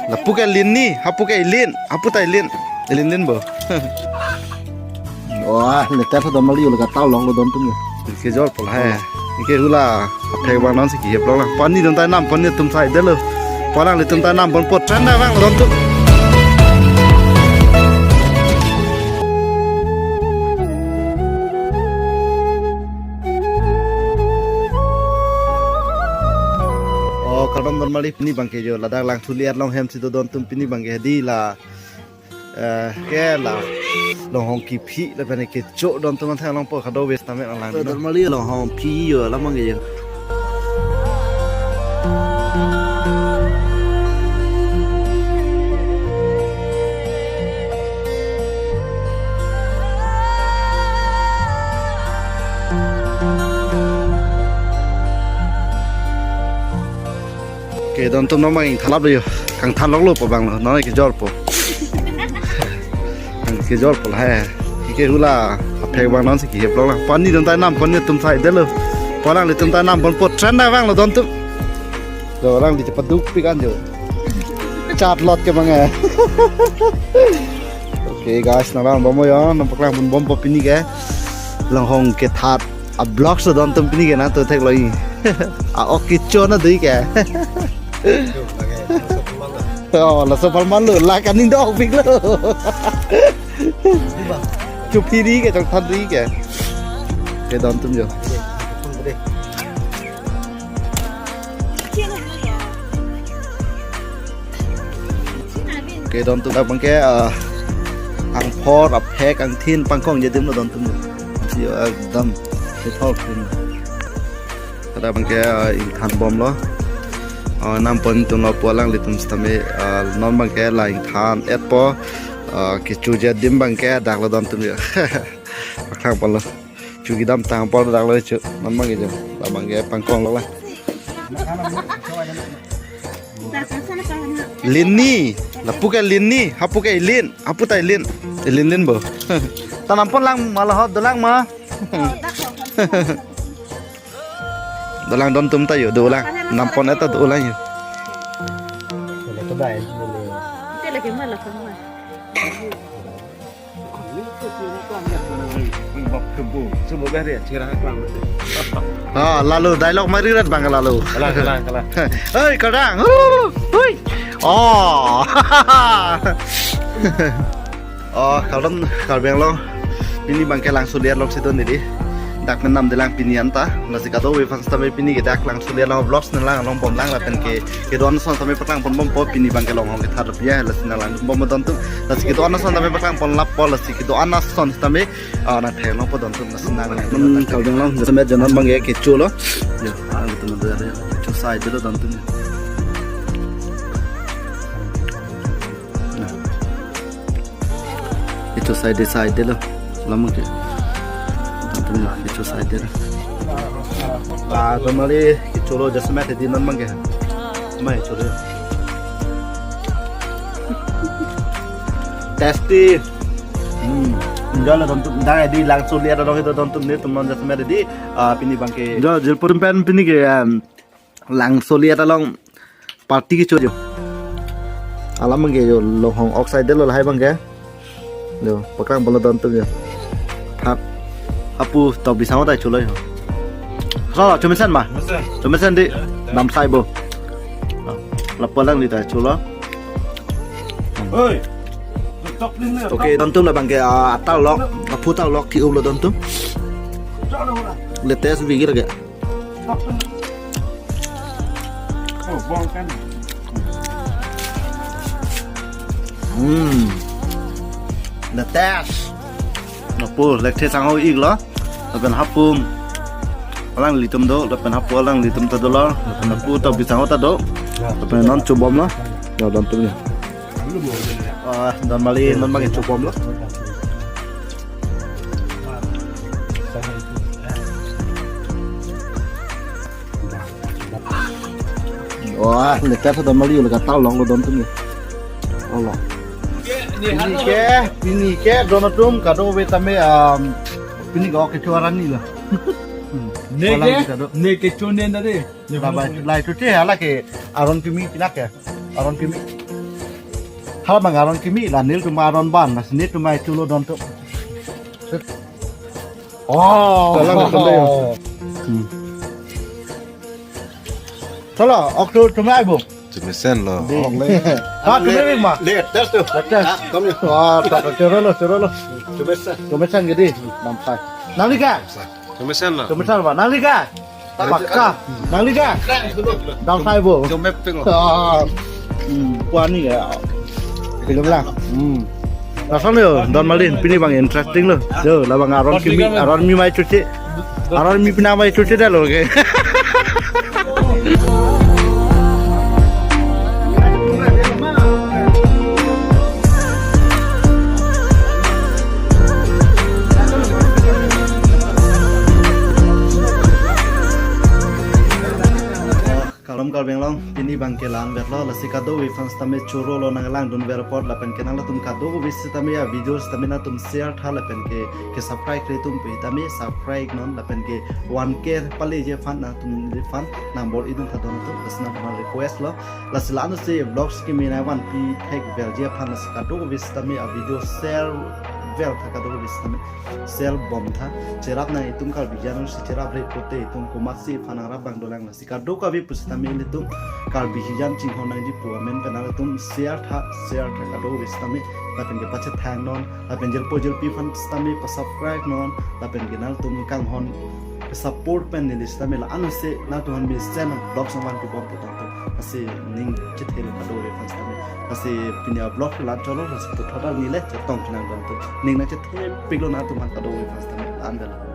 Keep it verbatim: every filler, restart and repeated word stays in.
Lapu ke lin ni, hapu ke ilin, hapu ta ilin. Ilin lin bo. Wah, leter sa don mali yo, laga tau long lo don tum yo. Kejor pol hai. Ke hula, aphek bang non si kihep long lang. Pani don tai nam, pani tum sai delo. Palang le tum tai nam, pon po tren da bang lo don tum. Oh, kardom don mali, pini bang ke jo, ladak Langsolit along hem si do don tum, pini bang ke di la, eh, ke la, longhong kephi, lapen kecho don tum an thang long po kado wes tame lang lang. Don mali longhong phi yo, lam bang ke jo. Ke don tum non bang ingthan lap lo yo. Kangthan lok lo po bang lo. Non kejor po. Kejor po hai. Ke hula, aphek bang non si kihep long lang. Pani don tai nam, pani tum sai delo. Palang le tum tai nam, pon po tren da bang lo don tum. Lo lang di cepat duk pikan jo. Chat lot ke bang eh. Okay guys, nang lang bom yo, nang paklang pon bom po pini ke. Longhong kethat a vlog so don tum pini ke na to thek lo i. A ok kecho na dui ke. Oh, laso palman lo, la kaning dok pik lo. Chupiri ke, chongthan dui ke. Ke don tum jo. Ke don tum abang ke, ah, angphor, aphek, angthin, pangkong adim lo don tum. Yo, ekdam, sethok tum. Kada abang ke, ah, ingthan bom lo. Ah, nam pon tum lo pu alanglitum sitame, ah, non abang ke la ingthan et po, ah, kecho adim abang ke dak lo don tum yo. Paklang pon lo. Chu kedam tang apor dak lo chu. Non bang ke jo. Labang ke pangkong lo la. Lin ni. Lapu ke lin ni. Hapu ke ilin. Hapu ta ilin. Ilin lin bo. Ta nam pon lang ma la ho, dolang ma. Dolang don tum ta yo, dolang. Nam pon eta dolang yo. Ah, lalu dialogue mari rat bang lalu. Kalang, kalang, kalang. Hei, kadang. Hui. Oh. Oh, kardom, Karbi Anglong. Pini bang ke Langsolit along si don dei. Dak men nam delang pini anta. Lasi kado we fans tame pini ke dak Langsolit along vlogs nang lang long bom lang lapen ke kedo-an ason tame paklang pon bom po pini bang ke longhong kethat rupiah lasi nang lang bom don tum. Lasi kedo-an ason tame paklang pon lap po lasi kedo-an ason tame, ah, nang thek long po don tum lasi nang lang. Hmm, kardom long, jasemet jo non bang ke kecho lo. Yo, ah, gitu mo dare. Kecho sai delo don tum. Nah. Kecho sai de sai delo. Lam ke. Don tum ya, kecho sai delo. Ah, don mali kecho lo jasemet di non bang ke. Mai kecho lo. Tasty. Hmm. Enjoy lo don tum. Dak di Langsolit along ke don tum ne tum non jasemet di, ah, pini bang ke. Jo, jilpur pen pini ke, um, Langsolit along party kecho jo. Alam bang ke jo longhong ok sai delo lahai bang ke. Jo, paklang pon lo don tum jo. Thap. Hapu tok bisang ta cho lo jo. Lo, chomesen ma? Chomesen. Chomesen di. Nam sai bo. Lapu alanglitum ta cho lo. Oi. Tok ni. Okay, don tum labang ke, ah, atar lok, aphu atar lok ki-up lo don tum. Latest video lagi. Hmm. The test. Lapu lekthe sang ho ik lo. Lapen hapu alanglitum do, lapen hapu alanglitum ta dolo. Lapen hapu tok bisang ho ta do. Lapen non chobom lo. Ya, don tum ya. Ah, don mali, non bang chobom lo. Wah, leter sa don mali laga tau long lo don tum ni. Olo. Pini ke, pini ke don atum kado we tame, um, pini ke ok kecho arni lo. Hmm. Ne ke, ne kecho ne na de. Labai, lai tu che hala ke aron pimi pinak ya. Aron kimi. Hala bang aron kimi la nelitum aron ban, mas nelitum ai chulo don tu. Oh. Kalang betul deh, ya. Hmm. Solo, ok tu tumai bu. Tumesen lo. Ding. Ok le. Ah, tumai ma. Le, test tu. Test. Ah, kom ya. Wah, tak, tak, choro lo, choro lo. Tumesen. Tumesen gede. Nampai. Nangli ke? Tumesen lo. Tumesen ba. Nangli ke? Pakka. Nangli ke? Dam sai bu. Tumepeng lo. Ah. Hmm, puani ya. Belum lah. Hmm. Lason yo, don malin, pini bang interesting lo. Yo, labang aron kimi, aron mi mai chuche. Aron mi pina mai chuche dah lo ke. Kardom Karbi Anglong, pini bang ke la-an vet lo, lasi kadokave aphan sitame choro lo nanglang dun ver apot, lapen ke nangtum kadokave sitame a video sitame nangtum share tha lapen ke, ke subscribe kre atum pu tame subscribe non lapen ke one K paleji aphan nangtum aphan nang bor-i dun tha don atum, lasi nangtum request lo, lasi la-an si vlogs kimi nangvanpi thek verji aphan lasi kadokave sitame a video share ver tha kadokave sitame share bom tha, cherap nang itum Karbi ajan si cherap re pote itum komatsi aphan nangrap bang dolang lasi kadokave pusitame ilitum Karbi hijan chinghon nangji pu amen pen nangtum share tha, share tha kadokave sitame, lapen ke pachethang non, lapen jirpo jirpi aphan sitame pa subscribe non, lapen ke nangtum kanghon support pen neli sitame la-an si nangtum aphan mesen vlogs nangvanpi bom pu tong tu. Lasi ning chethe lo kadokave aphan sitame. Lasi pini a vlog la cholo, lasi puthot arni le chetong chenang don tu. Ning nangchethepik lo nangtum aphan kadokave aphan sitame, la-an vet lo.